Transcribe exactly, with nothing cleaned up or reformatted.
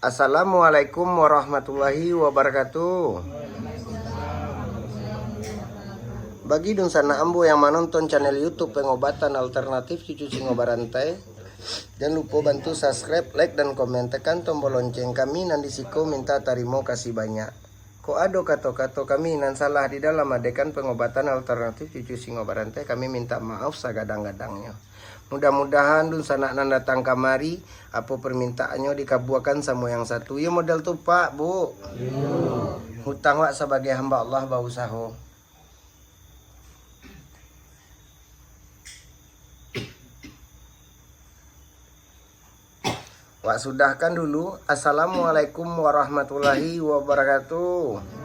Assalamualaikum warahmatullahi wabarakatuh. Bagi dunsanak ambo yang manonton channel YouTube Pengobatan Alternatif Cucu Singo Barantai, jan lupo bantu subscribe, like, dan komen. Tekan tombol lonceng, kami nan di siko minta tarimo kasih banyak. Kok ado kato-kato kami nan salah di dalam adekan Pengobatan Alternatif Cucu Singo Barantai, kami minta maaf sagadang-gadangnyo. Mudah-mudahan dunsanak nan datang kamari, apo permintaannyo dikabuakan samo yang satu. Iyo model tu, Pak, Bu. Hutang wak sabagai hamba Allah bausaho. Wak sudahkan dulu. Assalamualaikum warahmatullahi wabarakatuh.